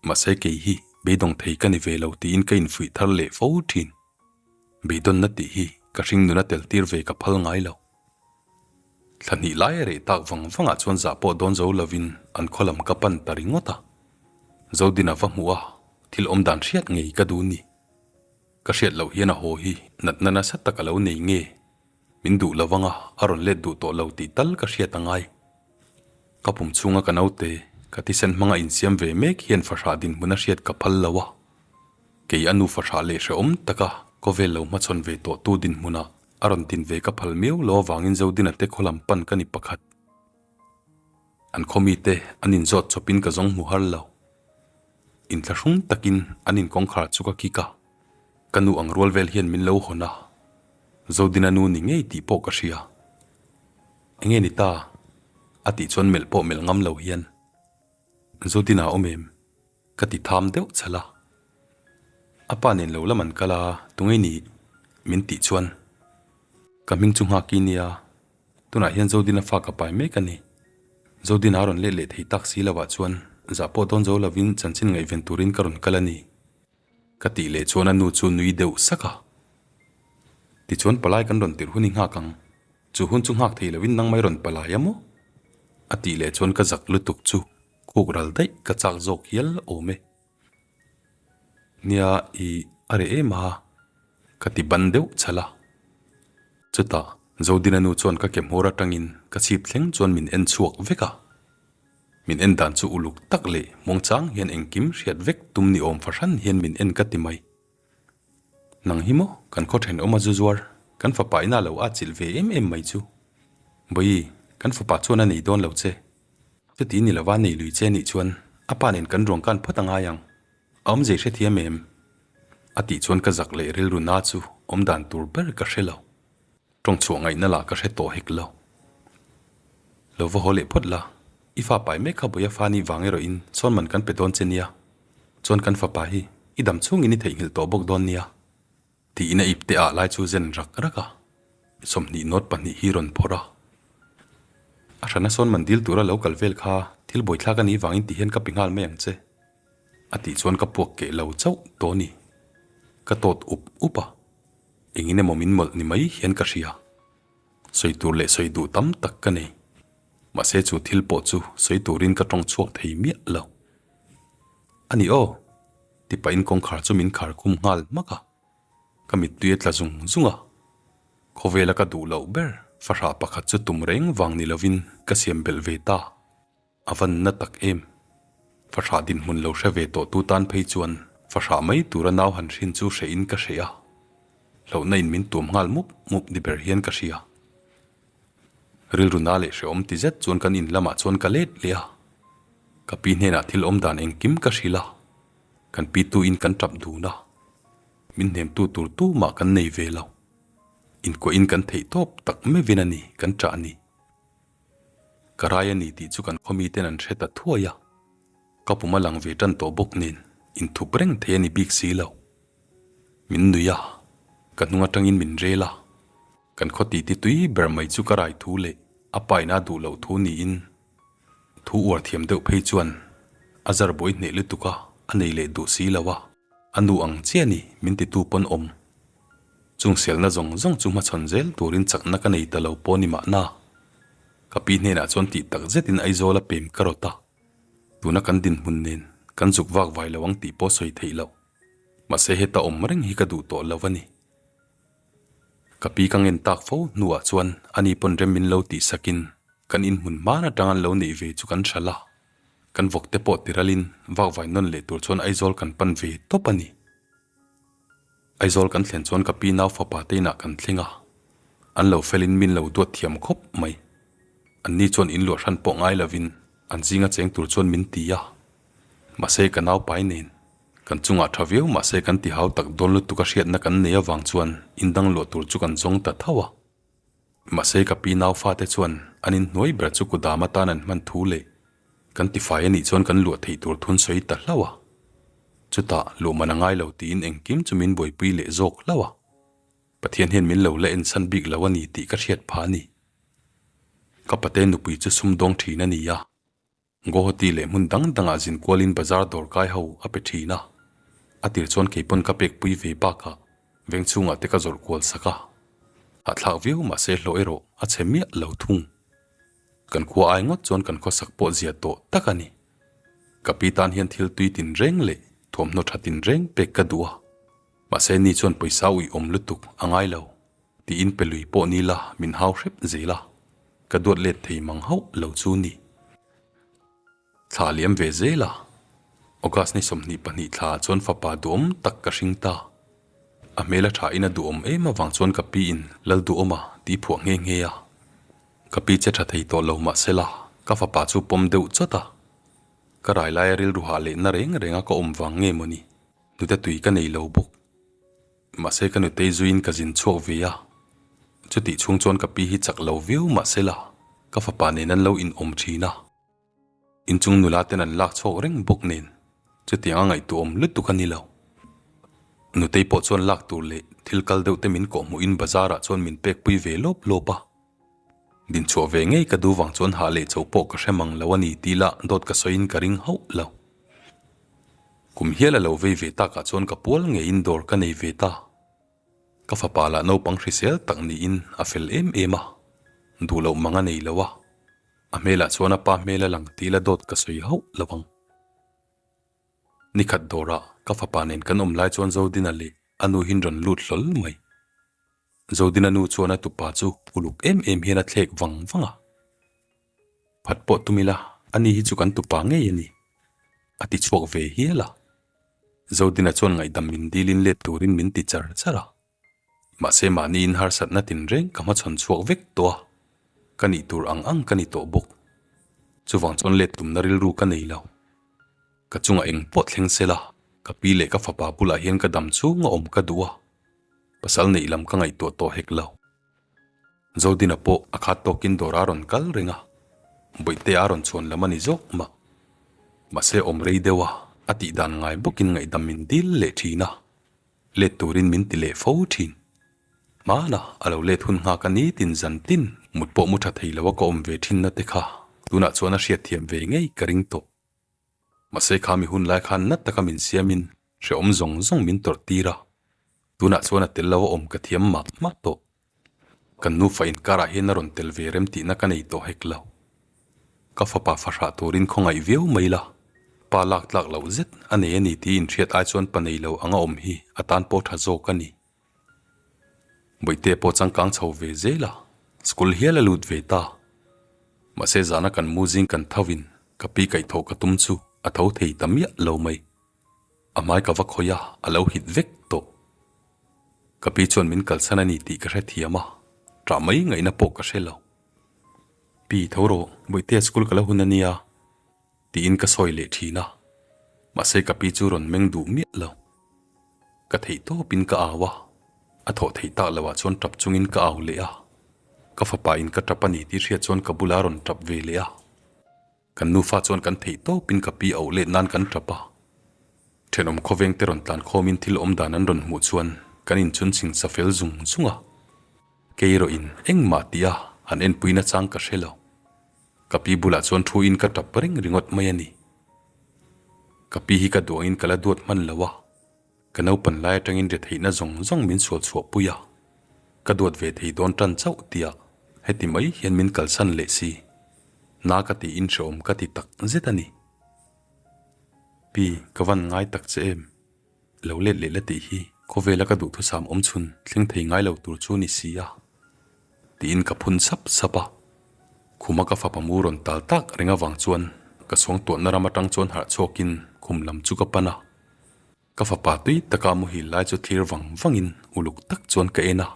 Mahse kei hi beidawng thei ka ni ve lo tiin ka infuih thar leh fo thin. Beidawnna tih hi ka hring nuna tel tir ve ka phal ngai lo. Thla hnih lai a reh tak vang vangah chuan zah pawh dawn zo lovin an khaw lam ka pan ta ringawt a. Zodina va hmuh a, thil awm dan hriat ngei ka duh ni. Ka hriat loh hian a haw hi natna nasa tak a lo nei nge. Min duh lo vanga a rawn let duh tawh lo tih tal ka hriat a ngai. Ka pum chhunga ka naute ka thisen hmanga insiam ve mek hian fahrah dinhmun a hriat ka phal lo a. Kei a nu fahrah leh hrehawm taka khawvel lo hmachhawn ve tawhtu dinhmunah a rawn din ve ka phal miau lo avangin Zodina te khaw lam pan ka ni pakhat. An khaw mite an inzawt chawpin ka zawng hmu har lo. Inthlahrung takin an inkawngkhar chu ka kik a, ka nu ang rual vel hian min lo hawn a, Zodina nu ni ngei tih pawh ka hria. Enge ni ta? A tih chuan melh pawh melh ngam lo hian, Zodina awm em? Ka ti tham deuh chhalh a. A pa nen lo lam an kal a, tunge ni? Min tih chuan, Ka hming chu Nghaki nia, tunah hian Zodina fa ka pai mek a ni. Zodina a rawn let leh thei tak si lovah chuan zah pawh dawn zo lovin chanchin ngaihven turin ka rawn kal a ni. Ka tih leh chuan a nu chu nui deuh sak a. Tichuan palai kan rawn tirh hun i nghak ang. Chu hun chu nghak thei lovin nang mai rawn palai a maw? A tih leh chuan ka zak lutuk chu khuk ral daih ka chak zawk hial awm e. Nia i a reh em a, ka ti ban deuh chhalh a. Chutah Zodina nu chuan ka ke hmawr atangin ka chhip thleng chuan min en chhuak vek a. Min en dan chu uluk tak leh muangchang hian engkim hriat vek tum ni awm fahran hian min en ka ti mai. Nang hi maw kan khaw thenawm a zu zuar, kan fapa ina lo a chilh ve em em mai chu. Bawi, kan fapa chuan a nei dawn lo che. Chuti ni lova nei lui che nih chuan a pa nen kan ruang kan phawt a ngai ang. A awmzei hrethiam em? A tih chuan ka zak leh rilru na chu awm dan tur ber ka hre lo. Tawng chhuah ngaihna lah ka hre tawh hek lo. Lo va haw leh phawt la, i fa pai mek kha Bawia fa nih vang erawhin sawn man kan pe dawn che nia, chuan kan fapa hi i dam chhungin i theihnghilh tawh bawk dawn nia, tiin a ipte ah lai chu zen rak rak a, 20 note pahnih hi rawn phawrh a. A hrana sawn man dil tura lo kal vel kha thil buaithlak a nih vangin ti hian ka pe nghal mai ang che, a tih chuan ka puak keh lo chauh tawh a ni. Ka tawt up up a. Engin emaw min mawlh ni mai hian ka hria. Sawi tur leh sawi duh tam tak ka nei. Mahse chu thil pawh chu sawi turin ka tawng chhuak thei miah lo. A ni aw! Ti pahin kawngkhar chu min khar khum nghal hmak a. Ka mittui a tla zung zung a. Khawvela ka duh loh ber fahrah pakhat chu tum reng vang ni lovin ka siam belh ve ta. A van na tak em? Fahrah dinhmun lo hre ve tawh tu tan phei chuan fahrah mai tura nau han hrin chu hreh in ka hreh a. Hlauhna in min tuam nghal mup mup ni ber hian ka hria. Rilru na leh hrehawm ti zet chuan kan in lamah chuan ka let leh a. Ka pi hnenah thil awm dan engkim ka hrilh a. Kan pi tu in kan tap dun a. Min hnemtu tur tu mah kan nei ve lo. Inkuah in kan theih tawp tak meuhin a ni kan ṭah ni. Ka rai a ni tih chu kan khawmi ten an hre ta thuai a, ka pum a lang ve tan tawh bawk nen inthup reng thei a ni bik si lo. Min nui a, ka hnung atangin min rel a, kan khaw titi tui ber mai chu ka rai thu leh a pa ina duh loh thu niin thu uar thiam deuh phei chuan a zar buai hneh lutuk a, a nei leh duh si lo a. A nu ang chiah ni min titu pawn awm. Chung selna zawng zawng chu hmachhawn zel turin chakna ka nei ta lo pawh ni mahna. Ka pi hnenah chuan tih tak zetin Aizawl a pem ka rawt a. Tuna kan dinhmun nen kan zuk vak vai lo ang tih pawh sawi theih loh. Mahse heta awm reng hi ka duh tawh lo a ni. Ka pi ka ngen tak fo hnuah chuan ani pawn rem min lo tih sakin kan inhmun hman atang an lo neih ve chu kan hralh a. Kan vawk te pawh tiralin vakvai nawn leh tur chuan Aizawl kan pan ve tawp a ni. Aizawl kan thlen chuan ka pi nau fapa te inah kan thleng a, an lo felin min lo duat thiam khawp mai. Anni chuan in luah hran pawh ngai lovin an zinga cheng tur chuan min ti a. Mahse ka nau pai nen kan chungah tha viau mahse kan ti hau tak dawn lutuk a hriatna kan nei avang chuan in dang luah tur chu kan zawng ta tho a. Mahse ka pi nau fate chuan an inhnuai ber chu kudam atan an hman thu leh Kan tifai a nih chuan kan luah theih tur thun sawi ta hlauh a. Chutah luhman a ngai lo tiin engkim chu min buaipui leh zawk hlauh a. Pathian hian min lo la ensan bik lo a ni tih ka hriat phah a ni. Ka pate nupui chu sumdawng thin a ni a. Guwahati leh hmun dang dangah zin kualin bazar dawr kai ho a pe thin a. A tir chuan keipawn ka pekpui ve bakah veng chhungah te ka zawrh kual sak a. Hahthlak viau mahse hlawh erawh a chhe miah lo thung. Kan khua ai ngawt chuan kan khawsak pawh zia tawh tak a ni. Ka pi tan hian thil tui tin reng leh thuamhnaw tha tin reng pek ka duh a. Mahse ni chuan pawisa uih awm lutuk a ngai lo tiin pe lui pawh ni la min hau hrep zel a, ka duat let thei mang hauh lo chu ni. Thla liam ve zel a, August ni 22 thla ah chuan fapa duhawm tak ka hring ta. A hmel a tha in a duhawm em avang chuan ka pi in Lalduhawma tih phuah nghe nghe a. Ka pi che tha thei tawh lo mahsela ka fapa chu pawm deuh chawt a. Ka rai laia rilru hah leh na reng reng a ka awm vang nge mawni, hnute tui ka nei lo bawk. Mahse ka nutei zuiin ka zin chhuak ve a, chutih chhung chuan ka pi hi chak lo viau mahsela ka fapa nen an lo inawm thin a. Inchung nula ten an lak chhuak reng bawk nen chutiang a ngaihtuahawm lutuk a ni lo. Nutei pawh chuan lak tur leh thil kal deuh te min kawhhmuhin bazar ah chuan min pek pui ve lawp lawp a. Dinchhuah ve ngei ka duh vang chuan hah leh cho pawh ka hre mang lo a ni tih lah dawt ka sawiin ka ring hauh lo. Kum hial a lo vei ve takah chuan ka pual ngeiin dawr ka nei ve ta. Ka fapa lah naupang hrisel tak niin a fel em em a, duh loh mang a nei lo a. A hmelah chuan a pa hmel a lang tih la dawt ka sawi hauh lo ang. Nikhat dawrah ka fapa nen kan awm lai chuan Zodina leh a nu hin rawn lut hlawl mai. Zodina nu chuan a tupa chu uluk em em hian a thlek vang vang a. Phat pawh tum ila, ani hi chu kan tupa ngei a ni, a ti chhuak ve hial a. Zodina chuan ngaihdam min dilin let turin min ti char char a. Mahse mahniin harsatna tinreng ka hmachhawn chhuak vek tawh a, ka nih tur ang ang ka ni tawh bawk. Chuvang chuan let tumna rilru ka nei lo. Ka chungah eng pawh thleng se la, ka pi leh ka fapa bulah hian ka dam chhung a awm ka duh a, pasal neih lam ka ngaihtuah tawh hek lo. Zodina pawh a khat tawkin dawr a rawn kal reng a, Bawihte a rawn chhuan lam a ni zawk mah. Mahse awm rei deuh a, a tih dan ngai bawkin ngaihdam min dil leh thin a. Let turin min ti leh fo thin. Hmana a lo let hun nghak a ni tin zan tin mut pawh mu tha thei lo a ka awm ve thin na te kha tunah chuan a hriatthiam ve ngei ka ring tawh. Mahse kha mi hun lai khan na taka min siamin hrehawm zawng zawng min tawrh tir a, tunah chuan a tel lo a awm ka thiam mah mah tawh. Kan nufa inkarah hian a rawn tel ve rem tihna ka nei tawh hek lo. Ka fapa fahrah turin khawngaih viau mai la, pa lak tlak loh zet a nei a ni tih inhriat ai chuan pa nei lo anga awm hi a tan pawh tha zawk a ni. Bawihte pawh changkang chho ve zel a, school hial a lut ve ta. Mahse zana kan mu zing kan tho in ka pi kaihthawh ka tum chu a tho thei ta miah lo mai. A hmai ka va khawih a, a lo hit vek tawh. Ka pi chuan min kalsan a ni tih ka hrethiam a, ṭah mai ngaihna pawh ka hre lo. Pi, tho rawh, Bawihtea school ka la hun a nia, tiin ka sawi leh ṭhin a. Mahse ka pi chu rawn meng duh miah lo. Ka theih tawpin ka au a, a thawh theih tak loah chuan ṭap chungin ka au leh a. Ka fapa in ka ṭap a ni tih hriat chuan ka bula rawn ṭap ve leh a. Kan nufa chuan kan theih tawpin ka pi auh let nan kan tap a. Thenawm khawveng te rawn tlan khawmin thil awm dan an rawn hmuh chuan kan inchun ching sa fel zung zung a. Kei erawh in engmah tih a han enpui na chang ka hre lo. Ka pi bulah chuan thu in ka tap reng ringawt mai a ni. Ka pi hi ka duangin ka la duat hman lo a. Ka naupan lai atangin retheihna zawng zawng min sual chhuah pui a, ka duat ve thei dawn tan chauh tia heti mai hian min kalsan leh si. Na ka tiin hrehawm ka ti tak zet a ni. Pi, ka van ngai tak che em? Lo let leh la tih hi khawvela ka duhthusam awm chhun thleng thei ngai lo tur chu ni si a. Tiin ka phun sap sap a. Khuma ka fapa mu rawn tal tak reng avang chuan ka suangtuahna ram atang chuan harh chhuakin khum lam chu ka pan a. Ka fapa tui taka muhil lai chu thlir vang vangin uluk tak chuan ka en a.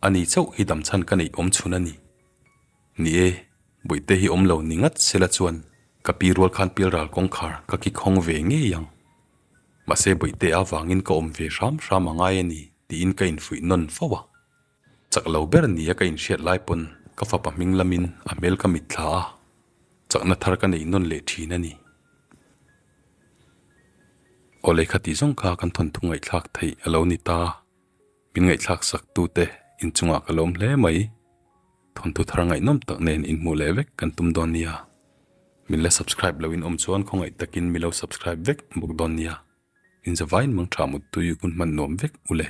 Ani chauh hi damchhan ka neih awm chhun a ni. Ni e, Bawihte hi awm lo ni ngat sela chuan ka pi rual khan pialral kawngkhar ka ki khawng ve ngei ang. Mahse Bawihte avangin ka awm ve hram hram a ngai a ni tiin ka infuih nawn fo a. Chak lo ber nia ka inhriat lai pawn ka fapa hming lamin a hmel ka mitthla a, chakna thar ka nei nawn leh thin a ni. Aw lehkha tih zawng kha kan thawnthu ngaihthlak theih a lo ni ta. Min ngaihthlak sak tute inchungah ka lawm hle mai. Thawnthu thar ngaihnawm tak nen inhmuh leh vek kan tum dawn nia. Min la subscribe lo in awm chuan khawngaih takin mi lo subscribe vek bawk dawn nia. Inzavain mangtha muttui hun hman nuam vek u le.